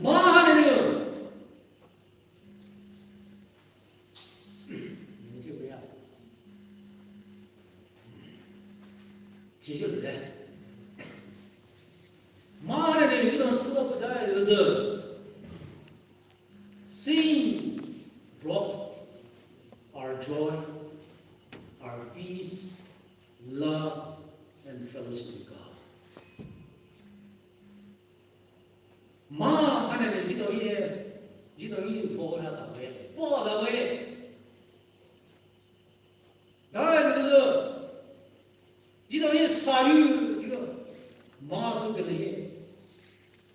ma haina ni. Ji ju le. Ma haina ni, yi da sü le, da le. Sin robbed our joy, our peace, love, and fellowship with God. Ma haina ni jitao ye, jitao ye, bo ya da we, bo da we. Dai de de. Jitao ye sayu, jitao. Ma so de le ye.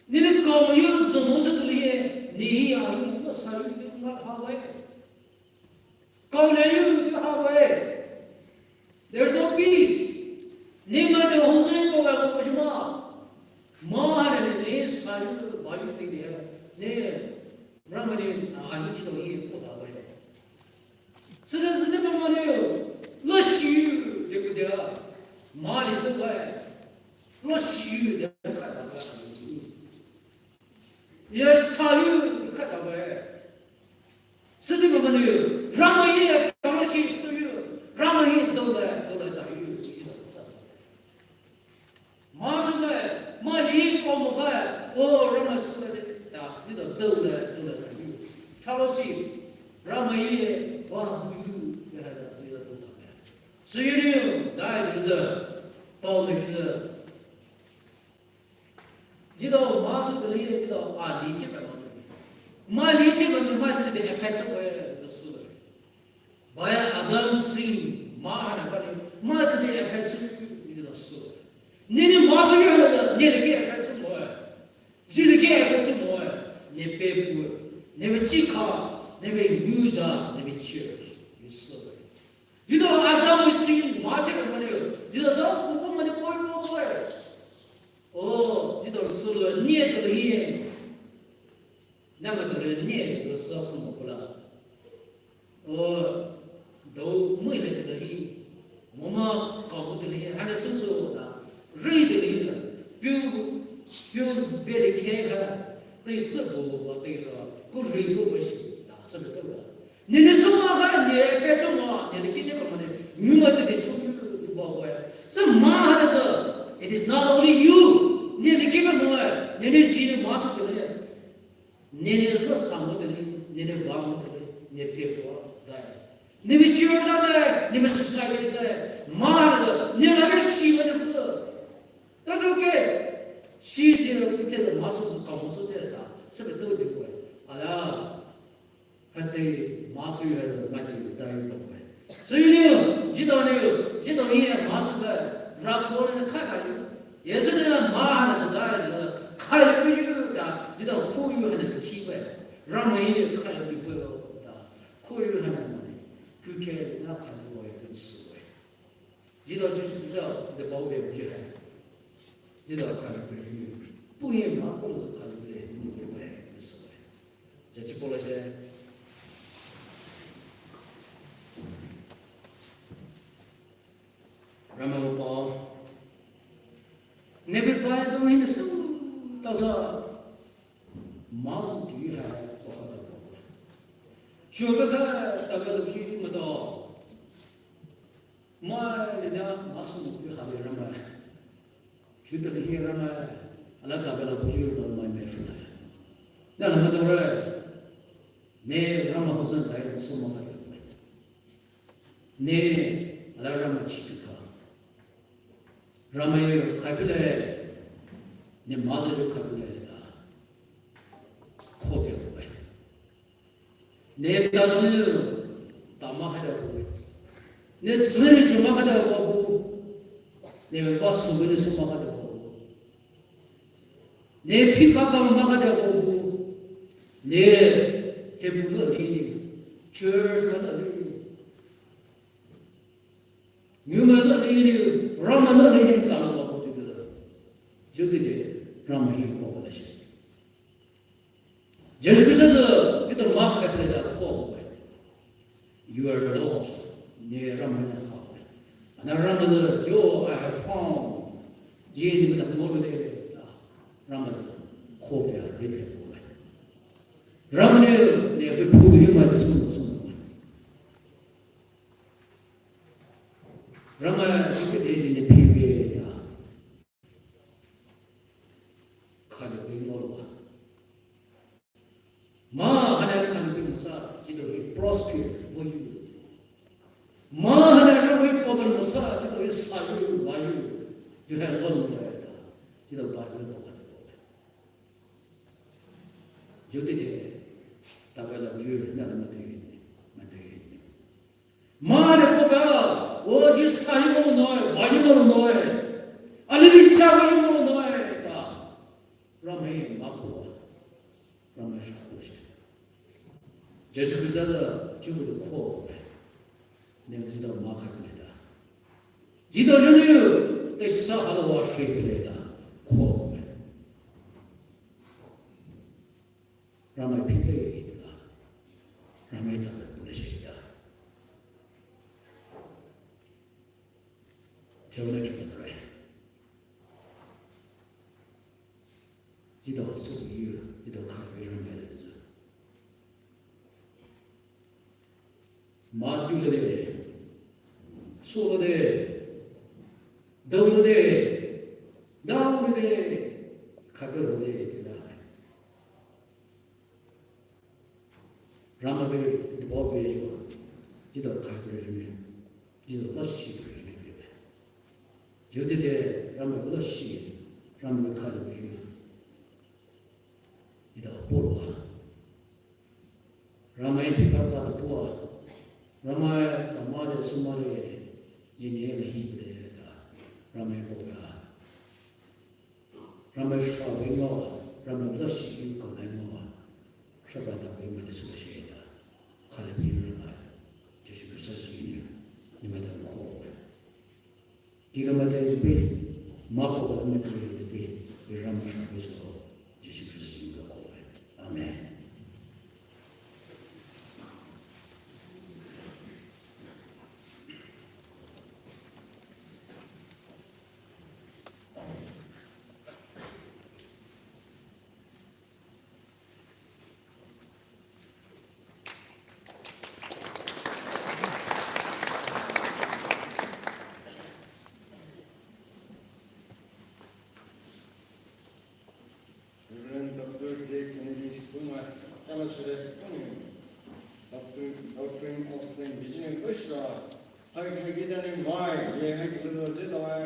Ni ni kao yu so mo so de le ye. Ni ya yu ma sayu de ma ha we. Kao le yu de ha we. There's no peace. Ni ma de ho se ko ga ko ma. Ma haina ni sayu ba yu de de. Ni Ramai ni, ah, ahi jitao ye ko da we. Sene sene ma mani, lo shi, de ku de, ma li se bai. Lo shi, de ka da ka. Ye sayu, de ka da bai. Sene ma mani, Ramai ye, Ramai shi, so yu. Ramai ye, do le, do le da yu. Ma so le, ma li ko mo ga, o Ramai sü le da, ni da do le, do le da yu. Fellowship, Ramai ye, wa bu yu, ya da, ni da do le. So you knew, dai de sü, pao de sü. Jitao ma so de ye, jitao a li ke pa ma de. Ma li ke pa ma de, ma de affect ko ye, de sü. Baya Adam sin, ma haina bani, ma de affect su, ni de sü. Ni ni ma so ya de, ni de ke affect su mo. Ji de ke affect su mo. Ni pe pu, ni pe chika, ni pe nyuja, ni pe church, ni sü. Jitao Adam sin, ma ke pa ma de. Jitao da, pu pu ma de poi poi poi. Oh, jitao sü le, ni de le ye. Nama tole ni lo sa sa mo kula. O, dou mui le tole hi. Moma ka mo tole hi. Hana su su da. Ri de Ne ve po dai. Ne ve church dai, ne ve society dai. Ma, ne la ve shi ve ne bu. That's okay. Shi de, ite de ma so so ka mo so de da. Se ve to de ko. Ala. Hate ma so ye ma de dai ko. So you know, you don't know, you don't hear ma so da. Ra ko ne ka da you. Yes, ne ma na so da. Ka le bu you da. You don't ko you ne ki ve. Ramai ye khailo bipoyo da, koyu hana mane, kukhe na khailo wa ye sue. Jida Jisu Khrista de bao ve buje hai. Jida khailo bipoyo. Puye ma ko lo khailo le mu ve sue. Jaji pola she. Ramai pa. Never Bible hin su ta sa. Mazu ti hai pa ha da pa. Chuo be ka ta be lo ki ma da. Ma le na ma su mu ha be Ramai. Chuo ta hi Ramai. Ala ta be la bu ju Ramai me fu na. Na la ma da re. Ne Ramai ho san dai su ma ha. Ne, ala Ramai chi ka. Ramai khaipile, ne mazu jo khaipile da. Khofe bai. Ne ta doni ta ma khaida bu. Ne tsuni chu ma khaida bu. Ne va su ne su ma khaida bu. Ne phikaka ma khaida bu. Ne febu lo ni. Church ma lo ni. Nyuma na ni ni, Ramai na ni hin talo ma ko tu da. Jodi de, Ramai hin ko la she. Jisu Khrista sa, kita ma khaipile da ko. You are lost. Ne Ramai na ha. Ana Ramai sa, yo, I have found. Ji ni da ko de da. Ramai sa, ko fe, re fe ko. Ramai ne, ne pe pu ni ma su su. Ramai, you could easily be there. Khailo bi ngolo ba. Ma hana khailo bi masa, jito hi prosper for you. Ma hana Ramai pa ba masa, jito hi sayu, wayu. You have ngolo ba. Jito Bible pa khailo ba. Jodi de, ta ba la ju, na na ma de, ma de. Ma ne ko ba, o ji sa yi mo no, ba yi mo no, ali ni cha yi mo no, ta. Ramai ma ko, Ramai sa ko shi. Jisu Khrista da, ju ko ko. Ne ji da ma khailo da. Ji da ju ni, te sa ha wa shi le da, ko. Ramai phite da. Ramai ta pule shi da. Teona ki patare. Jida so yu, jida khailo Ramai le zu. Ma du le de. So le de. Dau le de. Dau le de. Khailo de de la. Ramai be, the boy ve jo, jida khailo ju me, jida la shi ju me ve. Jodi de, Ramai la shi, Ramai khailo ju, jida polo ha. Ramai pika ka da po ha. Ramai ta ma de su ma de, jine la hi de da. Ramai po ha. Ramai shra benga, Ramai la shi ka na nga. Shra ka ta Ramai de su shi da. Khailo bi Ramai. Jisu Khrista shi ni. Ni ma da ko. Ki Ramai de bi. Ma ko Ramai de bi. Bi Ramai shra bi su. Jisu Khrista shi ka ko. Amen. Reverend Doctor Of Saint Virginia Bushra, hai hai kita ni mai, ye hai kita ni jita mai,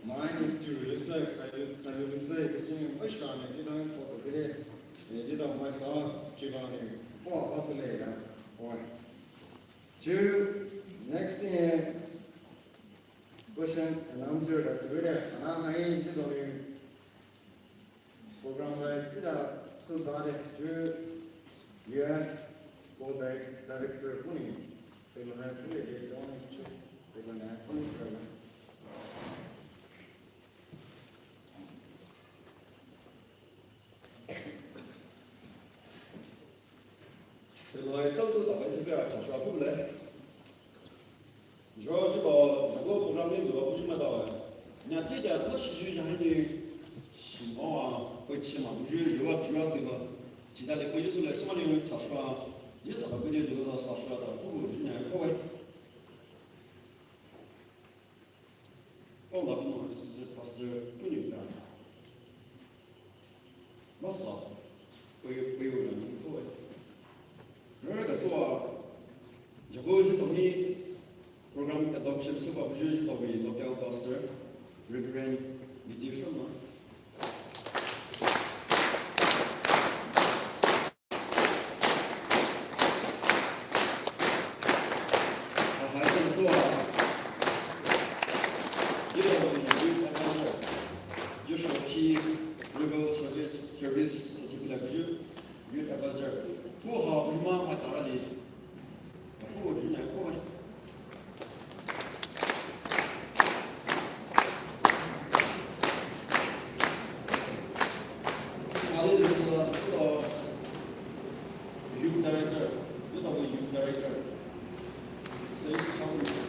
mai ni tu lisa, kalu kalu lisa, Virginia Bushra ni jita mai photo kita, ye jita mai sa, jita ni, oh, asale ya, oh. Ju, next thing, question and answer da tu kita, ana hai jita ni, Program hai tida sudare ju U S ko director kuni, pela hai kuni de don chu, pela hai kuni pela. Pela hai tau tu ta hai tebe a ta sha pu le. Jo, jita, jiko program ni jiko, jiko mata. Nya ti ja ko shi ju ja ni. Shi mo wa, ko chi ma ju ju wa ju wa ko. Jita le ko ju su le so ni ta sha. Jisa ko ju ju sa sa sha ta ko ju nya ko wai. Ko la ko associate pastor ko ni ka. Masa, pei pei wo ni ko. Rere ka so a, jabo jita ni program adoption so ba jita ni local pastor, Reverend Bidisho na. Joshua Key Revival Service, Service, Youth Advisor. Pu ha, pu ma, ma ta ra li. Pu wo ni na ko. Youth Director, youth of the Youth Director, Sales Company.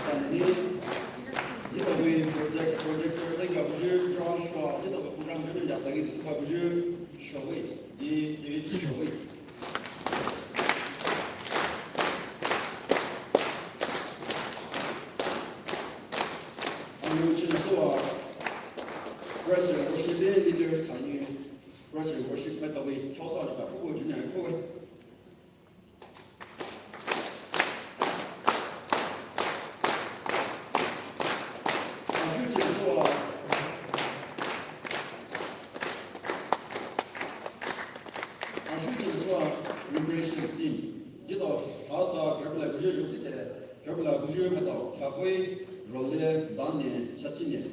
Tani, jita wui project, projector, thank you, Buju Joshua, jita wui program junu ya tagi dispa Buju Shawei, di, di Shawei. Anu Chinsoa, praise and worship leaders, ani praise and worship metawi, hausa ni ta pupu junu ya kowe. Liberation team. Jita sasa kabila bujo jokite, kabila bujo mata, kakoi, role, dane, chachine.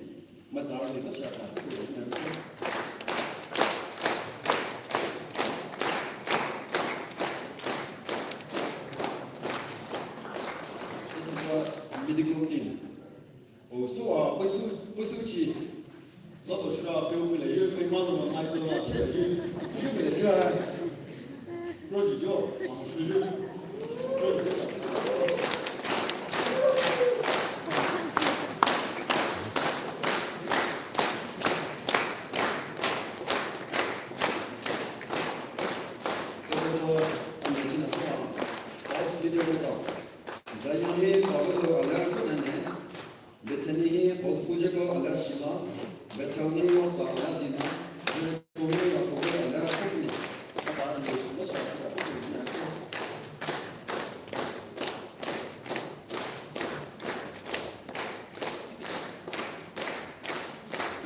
Medical team. O so a, pesu, pesu chi. Sato shua, peu pele, yo, pe ma no, mai pe ma, te, yo, yo pele, yo. Bethany hi Paul Fujeko alias Shima, Bethel ni Mosa alias Dina, Jericho hi Yakobo alias Kokne, Satan ni Mosa alias Kokne.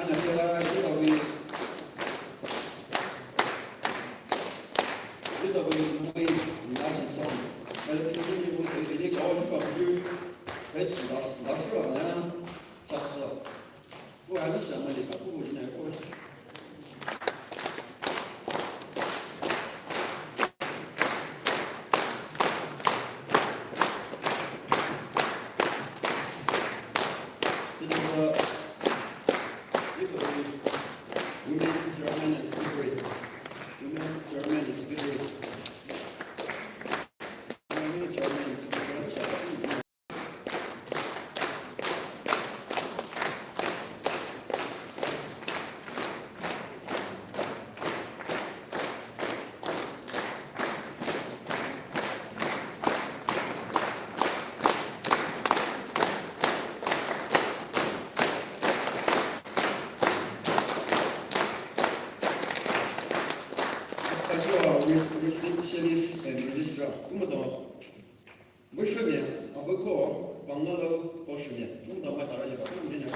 Ana tela jita wui, jita wui mui, na song, ele tuni ni wui, ele kau jita wui, ele chi da, da shu alias, Chasa. Ko ha na sha ma le ka ko na ko. Ito ko, ito ko, women chairman and secretary. Women chairman and secretary. Women chairman and secretary. Cellist and Registrar, kumata. Bushone, abako, Bangalo, Bushone, kumata mai tara ya, kumata ya.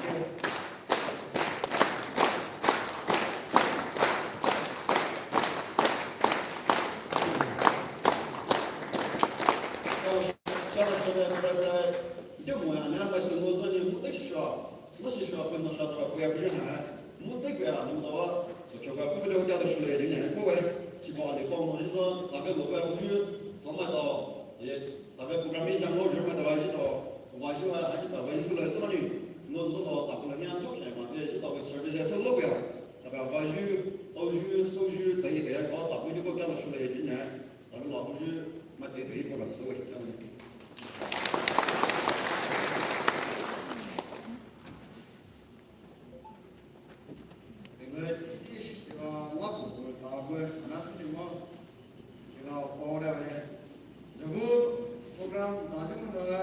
Chara shone prasa, demo ya, na, ma, so, no, so, ni, mo, te, sha. Mo, si, sha, pe, no, sha, sha, pe, ya, pe, na. Mo, te, pe, ya, mo, to, so, kyo, ka, pe, pe, de, ya, to, shule, ni, ne, ko, we. Chi, ba, le, ko, mo, ni, so, ta, ke, mo, pe, ya, mo, ju, so, ma, to, ye, ta, ke, program, ni, ja, mo, ju, ma, to, wa, ji, to, wa, ju, wa, ha, ji, to, wa, ji, so, le, so, ni. No, so, to, ta, ko, ni, ya, to, ke, ma, te, ji, to, ke, service, ya, so, lo, pe, ya. Ta, ke, wa, ju, o, ju, so, ju, ta, ye, ke, ya, ko, ta, ko, ni, ko, ya, to, shule, ni, ne. Talu la buju, ma te te ko la so e, ka ne. Ega titi, ega lapu, ta bu, anasi mo, ega pore le. Jabu program, ta ju mo da,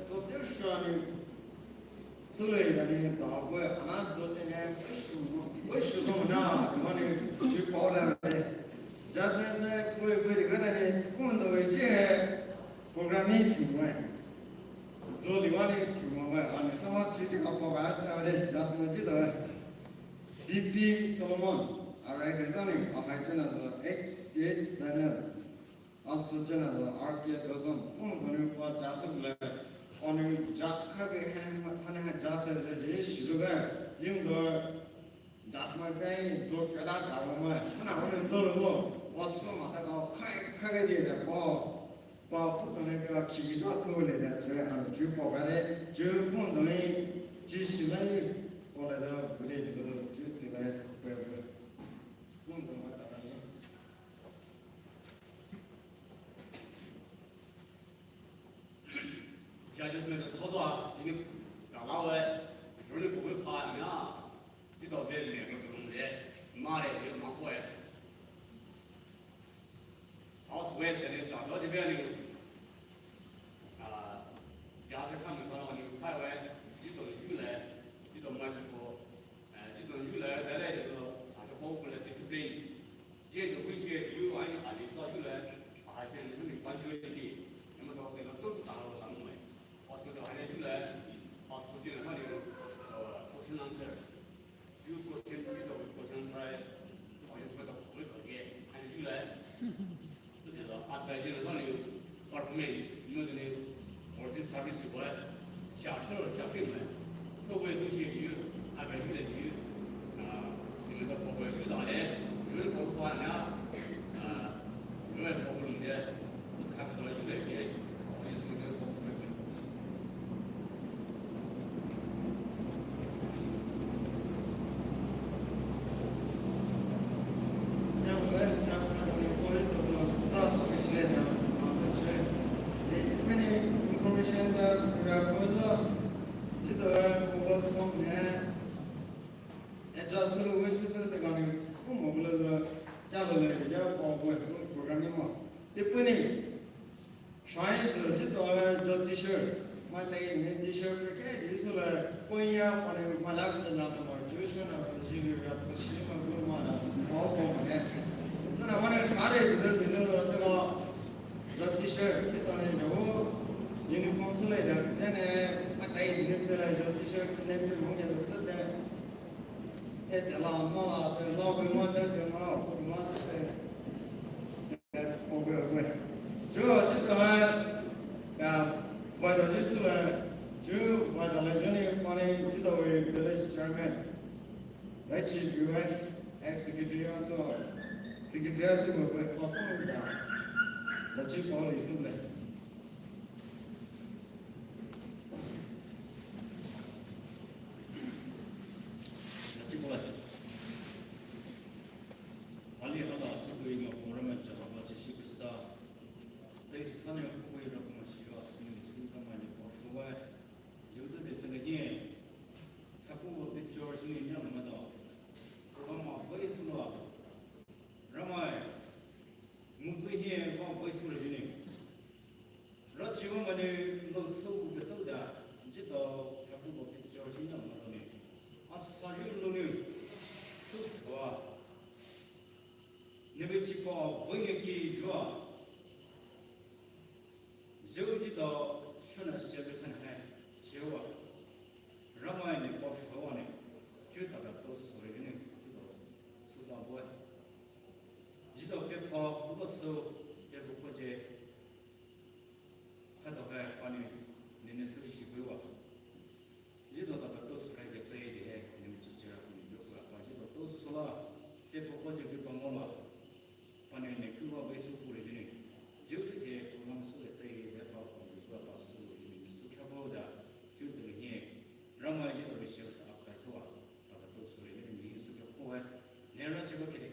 to te shani. Sule dani ta kue ana dote ne kue shu kue shu no na mane ju pao da le. Jase se kue kue de gane ne kun do we je program ni tu we. Do di wani tu mo we ane sama ji de ka pao ga ta de jase mo ji do we. D P Solomon, a re ke sani a hai chena so X H Daniel. Asu chena do R K Dawson, ong doni pa jasu le, oni jas kha ke han han han jas le de shilu ga, jing do jas ma kai do kala ka ma, sana oni do lo, asu ma ta ka khai khai de de pa, pa pu doni ka ki sa su le de, je an ju pa ga de, ju pu doni ji shi la yu, pa le da bu de ju ti la pe pe. Pu doni ma ta ka ni. Judges me to thozo a, ini kalawe, juni kuwe pa ina, ito ve me ro to le, mare ye ma ko e. House we se ni ta do di ve ni, ah, judge ka mi sa ni kai we, ito yu le, ito ma so, eh, ito yu le, de le, ito, a so ko le discipline. Ye to wi se yu ai ani sa yu le, a se ni ni punctuality. Ni ma to ke to ta lo sa mo. Hospital ai yu le, hospital ni ni, uh, question answer. Yu question yu to question answer. Ai hospital ko ko ye ai yu le. So de la a ta yu le ni performance, you know, the worship service ko. Chapter, chapter me. So we so shi yu, a ga yu le yu. Ah, ni me to ko yu da le, yu le ko pa na. Ah, yu le ko ni le. So ka to yu le ye. Ko yu so de ko so me. Many information that we are also, ji to mobile phone ne, adjust lo we se se de gani, ko mobile lo, ja lo le, ja ko program mo. Te puni. Shai sü ji to jo teacher, ma tai ni teacher fe ke ji sü le, konya pa ni ma la sü na to ma ju sü na ji ni ya sü shi ma gu ma na, ma ko ma ne. Sü na ma ne share ji de ni lo to ma jo teacher, ji to ni jo uniform sü le de, ne ne, ma tai ni fe le jo teacher, ne fe mo ya sü de. Te te la ma la, te la gu ma de, de ma, gu ma sü de. Ju ji to hai, ya, vai da ji sü le, ju vai da le ju ni pa ni ji to we village chairman. Rai chi ju hai, ex secretary also, secretary also we we pa ko da. Da ji pa ni sü le. Da ji pa le. Hali hala sükui ma pora ma Jehovah Jisu Krista. Tei sanya kupui rakuma shiva sini sini kama ni porshuwa. Yuda de tele hie. Hapu wa picture sini nyam ma do. Kama vai sula. Ramai. Mutu hie kama vai sula jini. Rachiwa mane no so betul da. Jito hapu wa picture sini nyam ma do ni. Asa yu lo ni. Suswa. nevei chipao vei ne ki zhua. Zhou zhida shona service hai chewa. Ramai ne pa showa ne. Chuo taba to sure ne. Zhida suda boy. Zhida fe pa lo so fe bu ko je. Khada hai pani ne ne su shi bui wa. Zhida taba to sure ke pe de hai ne chi chira ku ne jo ku pa zhida to sula. Fe bu ko je bi pa mo la. Pani ne kuwa vei su ku re jini. Jiu tu ke ku lam su le tei de pa ku le kuwa pa su le jini su kya bo da. Jiu tu le hie. Ramai jiu tu le shia sa akai su wa. Taba to su le jini mi su kya ko wa. Ne ra jiu ke